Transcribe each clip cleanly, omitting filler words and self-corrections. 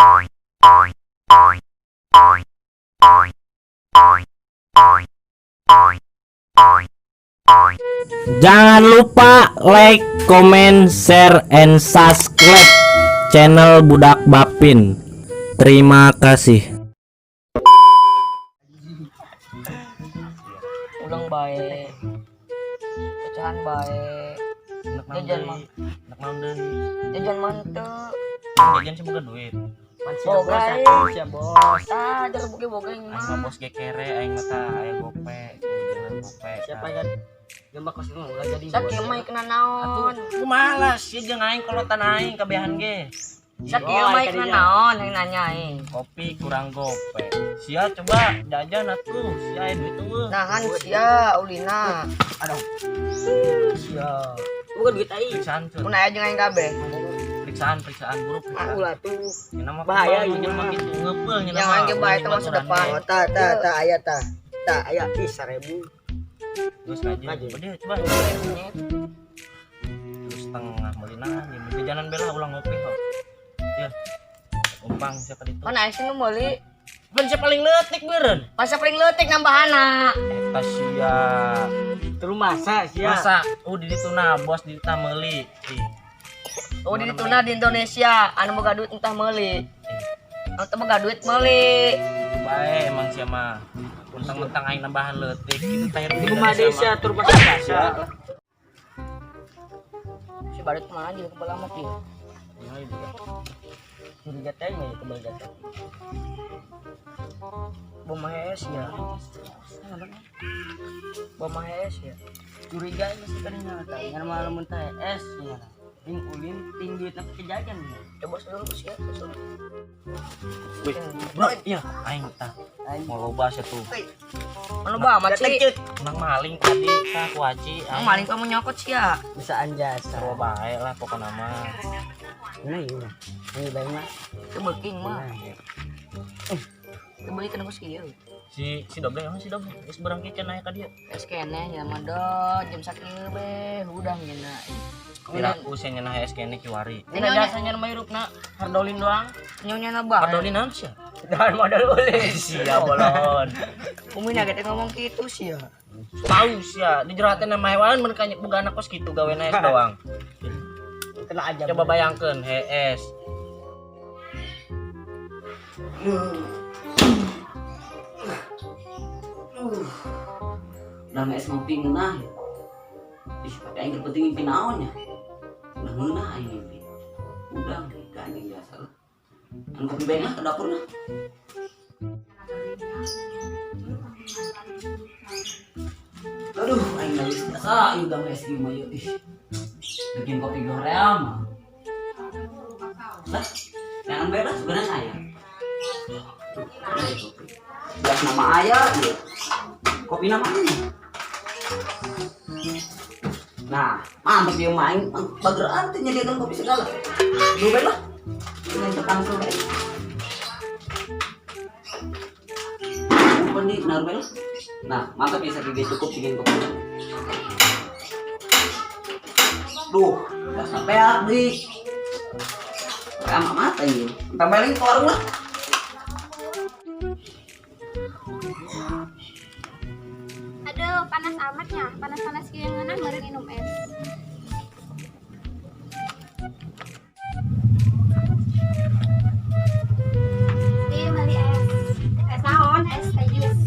Jangan lupa like, comment, share, and subscribe channel Budak Bapin. Terima kasih. Ulang bae, pecahan bae, jajan mah. Nak naon deui? Jajan mante. Jajan sih boga duit. Boga Siap bos. Ah, jar boge boga Aing mah mah. bos ge kere, aing mah tah aya gope, jalan gope. Siapa yang gambar kos itu nggak jadi bos. Sakieu mah kena naon? Kumaha sih jeung aing kolotan aing kabehan ge. Sakieu mah kena naon yang nanya aing. Kopi kurang gope. Sia coba jajan atuh, sia aya duit eueuh. Nahan sia ulina. Siap. Bukan duit aing. Periksaan cuy. Mun aya jeung aing kabeh. Periksaan, periksaan buruk periksaan. Ulah tuh. Nya mah Bahaya kebal, ieu nya mah mah. gitu ngepeul nya Yang mah. aing ge bae teh masa depan. Oh, ta ta ta aya ta. Ta aya ih 1000. Terus kaji. Kaji. Bede coba. Terus setengah meuli naon ieu jajanan bela ulang ngopi ho. Ya. Umpang siapa ditu. Kan aya sih nu meuli. Pan siapa paling leutik beureun. Masa paling leutik nambahana. Eta sia. Terus masa sia. Masa oh di ditu na bos di ditu meuli. Ih. Oh di dituna di Indonesia anu boga duit entah meuli. Anu teu boga duit meuli. Bae emang sia mah. Mentang-mentang aing nambahan leutik kitu teh. Kumaha deui sia tur masa sia. Si badut kemana juga kebal amat dia. Curiga teh mah kebal jatuh. Bom HS ya. Bom HS ya. Curiga ini sih kan nyata. Ngan malah mun teh es ya. Ting ulin ting duit nak kejajan ya. Coba seluruh sih ya. Seluruh. Wih, bro, iya aing tah. Mau loba sia tuh. Anu ba amat sih. Menang maling tadi tah ku aci. Ang maling kamu nyokot sih ya. Bisaan jasa. Sarua bae lah pokona mah. Nah iya. Ini bae mah. Kebeking mah. Kebeli kena bos kieu. Si si dobleng emang si dobleng geus berang kieu cenah ka dieu. Es kene nya mah do jam sakieu be hudang nya. Piraku sia nyeunah es kene kiwari. Ini jasanya mah hirupna hardolin doang. Nyonya na ba. Pardolin naon sia? Dan modal ulin. Sia bolon. Umi na teh ngomong kitu sih ya. Tahu sia di jero hatena mah hewan mun ka boga anak kos kitu gawena es doang. Kena aja. Coba bayangkeun hees. Udah es ngopi ngeunah ya. Ih, tapi aing keur penting mimpi naon nya. Udah ngeunah aing mimpi. Udah gak anjing biasa lah. Anu kopi bae ke dapur nah. Aduh, aing geus biasa ieu udah es ieu mah ieu. Ih. Bikin kopi goream. Lah, jangan bae lah sebenarnya aya. Gelas nama aya ieu. Kopi nama ini. Nah, mantep ya main bageran teh nyediakan kopi segala. Lu bae lah. Dengan tekang bae. Bukan di naruh bae lah. Nah, mantep ya sakieu cukup bikin kopi. Duh, udah sampai ya, beli. Lama mata ini. Tambah lagi ke warung lah. Aduh, panas amatnya. Panas-panas kieu ngeunah meureun minum es. Di beli es. Es naon? Es teh jus.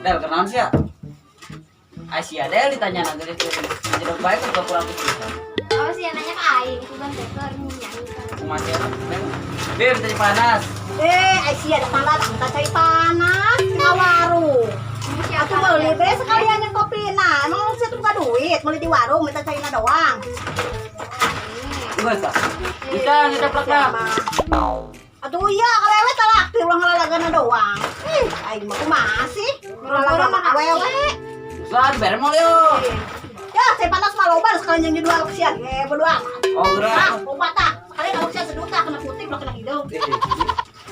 Del, kenalan sih ya? Aisyah Del ditanya nanti deh. Jadi baik ke kurang putih. Oh, sih nanya ke aing, kuban teh keur nyanyi. Kumaha sih? Beb, tadi panas. Aisyah ada panas, entah cai panas, ke warung. Aku beli be sekalian yang kopi. Nah, emang saya tuh buka duit, beli di warung, minta caina doang. Enggak, Kak. Bisa kita plak. Aduh iya, kalau ewe talak di ruang lalagana doang. Ih, aing mah kumaha sih? Lalagana awewe. Usah dibayar mau yo. Ya, saya panas mah loba sekalian yang dua siang. Berdua amat. Oh, gerak. Nah, obat tah. Sekalian kalau siang seduh tah kena putih, belum kena hidung.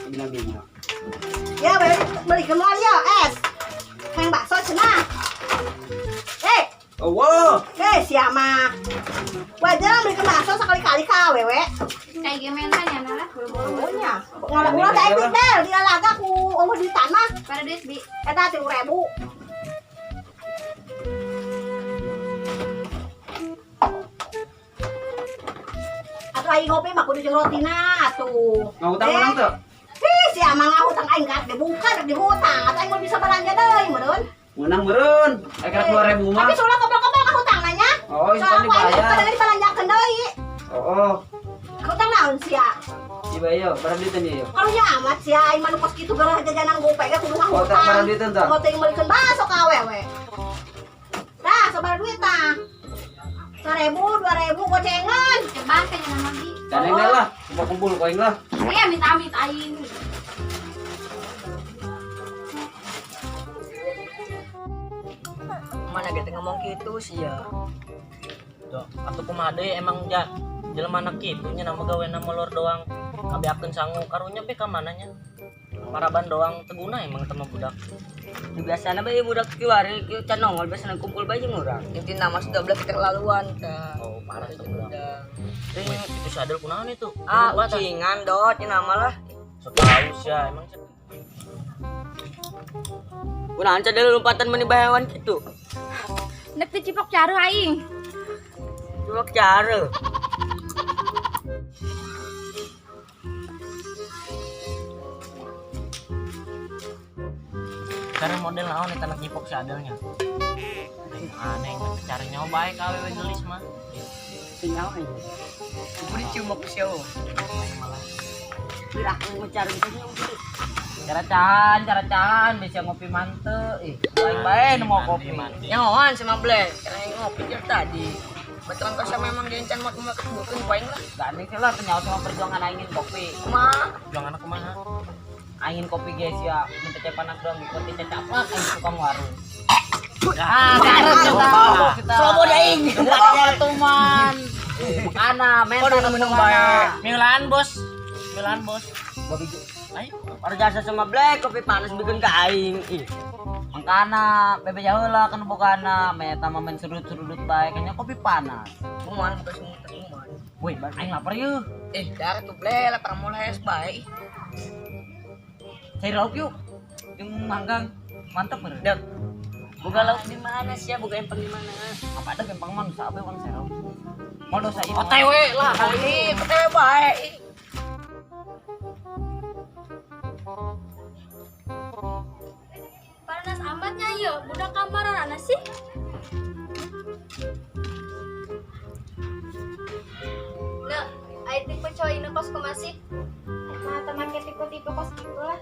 Bina-bina. Ya, beli beli keluar ya, es. Kayak bakso cenah. Oh, wow. Eh, sia mah. Wajar beli bakso sekali-kali ka awewe. Kayak gimana nya lah boro-boro. Oh nya. Ulah ulah da duit bel, dilalaga ku eueuh di tanah. Pada duit bi. Eta 3.000. Atuh aing ngopi mah kudu jeung rotina atuh. Ngahutang menang tuh. Hih, si amang ngahutang aing kan dibuka rek dihutang. Atuh aing moal bisa belanja deui meureun. Menang meureun. Aya kira 2.000 mah. Tapi soalnya kebel-kebel ngahutang nanya. Oh, itu Soalnya kan aku aing dibayar. buka deui dibelanjakeun deui. Oh, oh. Hutang naon sia? Iya, iya, barang duit nih. Karunya amat sia aing mah nu kos kitu gara jajanan gope ge kudu Oh, ngahutang. tak barang duit tah. Mau teuing meulikeun baso ka awewe. Tah, sabar duit tah. 1.000, 2.000 gocengan. Cobaan kayaknya nama bi. Dan ini lah, kumpul kumpul koin lah. Iya minta amit aing. Mana gitu ngomong gitu sih ya. Tuh, atuh kumaha deui emang ja jelema na kitu nya nama gawena molor doang. Kabeakeun sangu karunya be ka mana nya? Paraban doang teu guna emang teh mah budak. Biasana bae budak kiwari kieu can nongol biasana kumpul bae jeung urang. Intina mah sudah belah keterlaluan tah. Oh, parah tuh budak. Udah. Wih, itu si Adel kunaon itu? Ah, Buat, ah. ucingan dot nya nama lah. So tau sia emang sia. Kunaon cadel lompatan meni bahewan kitu. Nek dicipok caru aing. Cuma cara. Cara model naon eta anak nyipok si Adelnya. Aneh, cari nyawa bae ka awewe geulis mah. Tinggal aja. Kudu cium aku sia. Biar aku mau cari misalnya gitu. Cara cahan bisa ngopi mante. Ih, aing bae nu mau kopi. Mandi. Nyahoan sama Blek, karena yang ngopi dari tadi. Betulan kau sama emang dia encan mau mau kebukin poin lah. Gandeng sih lah kenyawa sama perjuangan aingin kopi. Kumaha? Perjuangan aku kumaha? Aingin kopi guys ya, minta cai panas doang ikuti cacaplak aing tukang warung. Ah, kita. Slobo aing. Tuman. Makana, mental minum bae. Milan bos. Milan bos. Ayo. Orang jasa sama Black kopi panas bikin ke aing. Ih. Mangkana, bebe jauh lah kan bukana, meta mah main serudut-serudut bae kayaknya kopi panas. Kumaha bukan semua kumaha. Woi, aing lapar yeuh. Eh, dar tuh Blek, lapar mulai es bae. Cari lauk yuk. Yang manggang. Mantep bener. Dek. Boga lauk di mana sih ya? Boga empang di mana? Apa ada empang mah nusa abe wan serau. Mau dosa ieu. OTW lah. Ih, OTW bae. Ih. Panas amatnya yo, budak kamar sih. Nah, aing tipe cowok ini kos kumasih. Nah, teman tipe-tipe kos gitulah.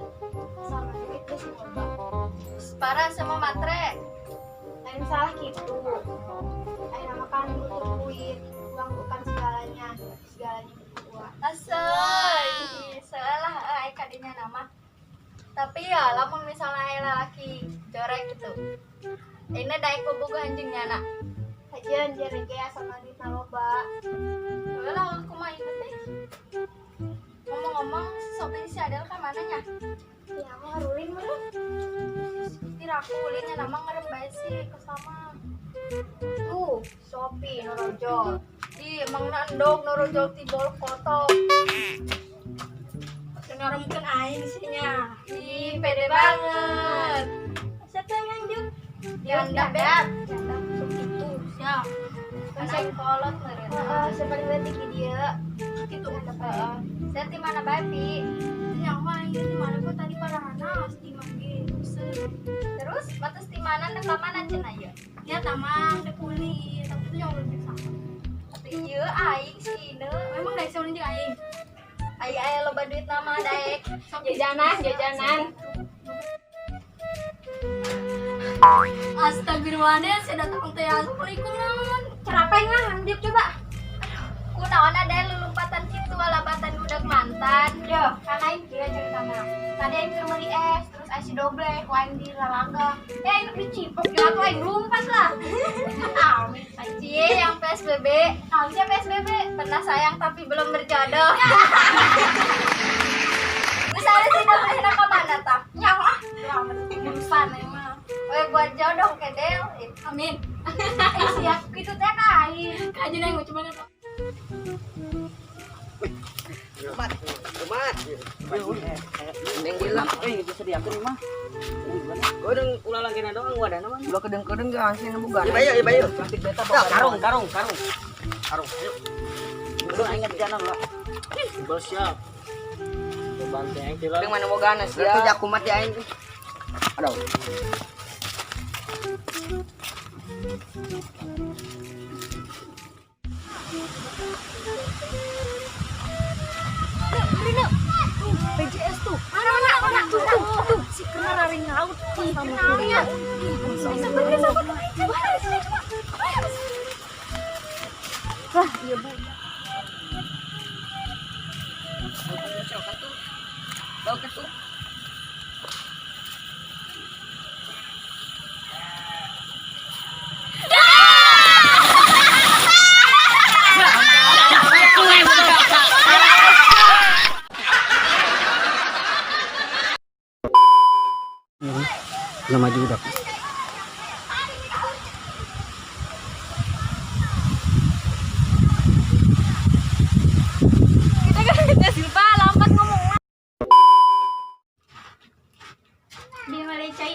Sama duit geus loba. Parah sama matre. Lain salah gitu. Aing makan butuh duit, uang bukan segalanya, tapi segalanya butuh uang. Asoi, salah aing kadinya nama. Tapi ya, lamun misalnya aya lalaki jorek gitu. Ini daek bobogoh anjing nyana. Kajian jere ge sama duit loba. Lah aku mah inget deh. Ngomong-ngomong, si si Adel ka mana nya? Ya mau ngarulin meureun. Tira aku ulinnya nama ngerem bae sih kesama. Tuh, Sopi norojol. Di emang nandog norojol ti bolok kotok. Ngaremkeun aing sih nya. Ih, pede banget. Siapa yang nganjuk? Janda beb. Janda sok itu, siap. Kan aing kolot meureun. Heeh, sepaling leutik di dieu. Kitu heeh. Saya di mana bae, Pi? Yang mah aing di mana kok tadi paranas di mangge. Terus batas di mana ndek ka mana cenah ieu? Ya tamang dek uli, tapi itu yang ulin sama. Tapi ieu aing si Ine, memang daek saulin jeung aing. Ai aya loba duit nama daek. Jajanan, jajanan. Astagfirullahaladzim, saya datang teh. Assalamualaikum naon. Cerapeng lah, handiuk coba. Kunaon ada lulumpatan kitu walabatan budak mantan. Yo, kan aing kieu ceritana. Tadi aing keur meuli es, terus aing si doble, ku aing di lalaga. Eh, aing dicipok ya atuh aing lompat lah. Amin. Cie yang PSBB. Naon sih PSBB? Pernah sayang tapi belum berjodoh. Terus ada si doble na ka mana tah? Nyawa ah. Urusan emang. Weh buat jodoh kedel. Amin. Ya kitu teh ka aing. Kajeun aing cuma Kumat, kumat. Neng gila. Eh, geus disediakeun mah. Godeng ulah langkina doang wadana mah. Ulah kedeng-kedeng ge asli nu boga. Ieu bae, ieu bae. Cantik beta Tah, karung, karung, karung. Karung, ayo. Udah aing ngejalan lah. Bos siap. Bantu aing teh lah. Kedeng mana bogana Berarti sia. jakumat ya aing. Aduh. Rina, tuh PJS tuh. Mana mana mana tuh tuh tuh si kena raring laut. Ih, kenalnya. Sabar sabar. Wah, iya Bu. Bau ketu. Nama juga. Kita kan kita Silva lambat ngomong. Dia malah cai.